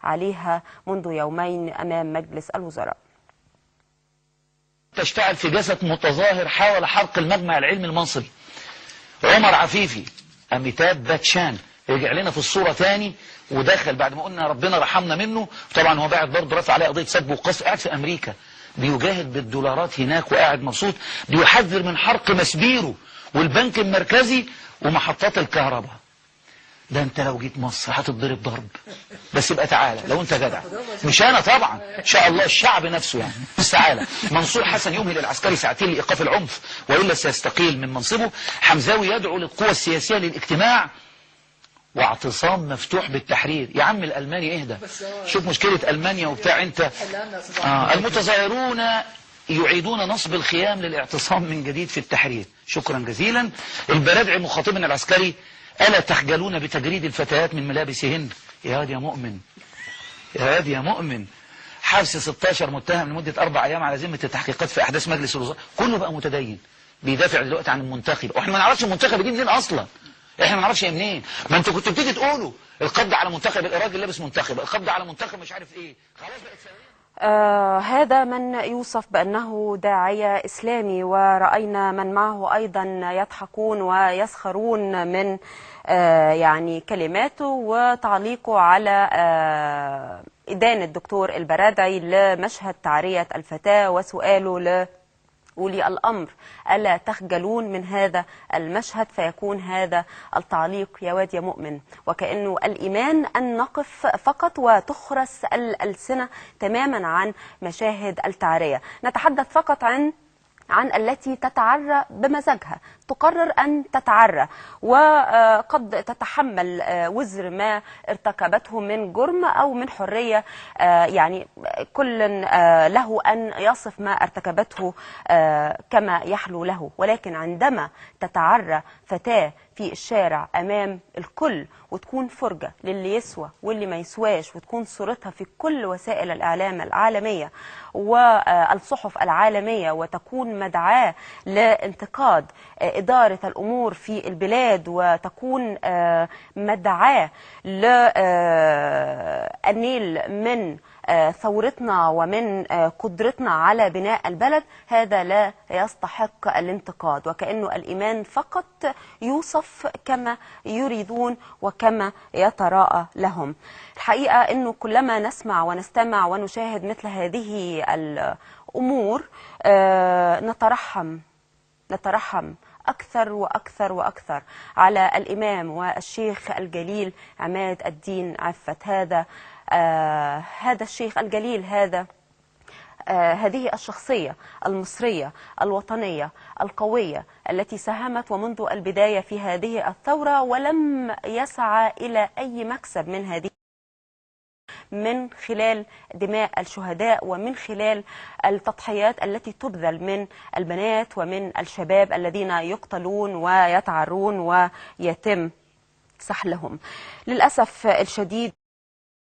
عليها منذ يومين أمام مجلس الوزراء. تشتعل في جسد متظاهر حاول حرق المجمع العلمي المصري. عمر عفيفي، أميتاب باتشان رجع لنا في الصورة تاني ودخل بعد ما قلنا ربنا رحمنا منه. طبعا هو بعد برضه رفع عليه قضية سب وقص، قاعد في أمريكا بيجاهد بالدولارات هناك وقاعد مبسوط، بيحذر من حرق مسبيره والبنك المركزي ومحطات الكهرباء. ده انت لو جيت مصر هتتضرب ضرب، بس يبقى تعالى لو انت جدع، مش انا طبعا، ان شاء الله الشعب نفسه يعني، بس تعالى. منصور حسن يمهل العسكري ساعتين لايقاف العنف والا سيستقيل من منصبه. حمزاوي يدعو للقوى السياسية للاجتماع واعتصام مفتوح بالتحرير. يا عم الالماني اهدى، شوف مشكلة المانيا وبتاع انت. المتظاهرون يعيدون نصب الخيام للاعتصام من جديد في التحرير. شكرا جزيلا. البرادعي مخاطبا العسكري: ألا تخجلون بتجريد الفتيات من ملابسهن؟ يا هادي يا مؤمن، يا هادي يا مؤمن. حبس 16 متهم لمدة 4 أيام على ذمة التحقيقات في أحداث مجلس الوزراء. كله بقى متدين بيدافع دلوقتي عن المنتخب، واحنا ما نعرفش المنتخب دي منين أصلا، احنا ما نعرفش هي منين. ما انتوا كنتوا بتيجي تقولوا القبض على منتخب، الراجل لابس منتخب، القبض على منتخب مش عارف ايه، خلاص بقت. هذا من يوصف بأنه داعية إسلامي، ورأينا من معه أيضا يضحكون ويسخرون من يعني كلماته وتعليقه على إدانة الدكتور البرادعي لمشهد تعرية الفتاة وسؤاله لولي الأمر: ألا تخجلون من هذا المشهد؟ فيكون هذا التعليق: يا واد يا مؤمن. وكأنه الإيمان أن نقف فقط وتخرس الألسنة تماما عن مشاهد التعرية. نتحدث فقط عن التي تتعرى بمزاجها، تقرر أن تتعرى وقد تتحمل وزر ما ارتكبته من جرم أو من حرية، يعني كل له أن يصف ما ارتكبته كما يحلو له. ولكن عندما تتعرى فتاة في الشارع أمام الكل وتكون فرجة للي يسوى واللي ما يسواش، وتكون صورتها في كل وسائل الإعلام العالمية والصحف العالمية، وتكون مدعاة لانتقاد إدارة الأمور في البلاد، وتكون مدعاة للنيل من ثورتنا ومن قدرتنا على بناء البلد، هذا لا يستحق الانتقاد. وكأنه الإيمان فقط يوصف كما يريدون وكما يتراءى لهم. الحقيقة أنه كلما نسمع ونستمع ونشاهد مثل هذه الأمور نترحم أكثر وأكثر وأكثر على الإمام والشيخ الجليل عماد الدين عفت. هذا الشيخ الجليل، هذه الشخصية المصرية الوطنية القوية التي ساهمت ومنذ البداية في هذه الثورة، ولم يسعى إلى أي مكسب من هذه، من خلال دماء الشهداء ومن خلال التضحيات التي تبذل من البنات ومن الشباب الذين يقتلون ويتعرون ويتم سحلهم للأسف الشديد.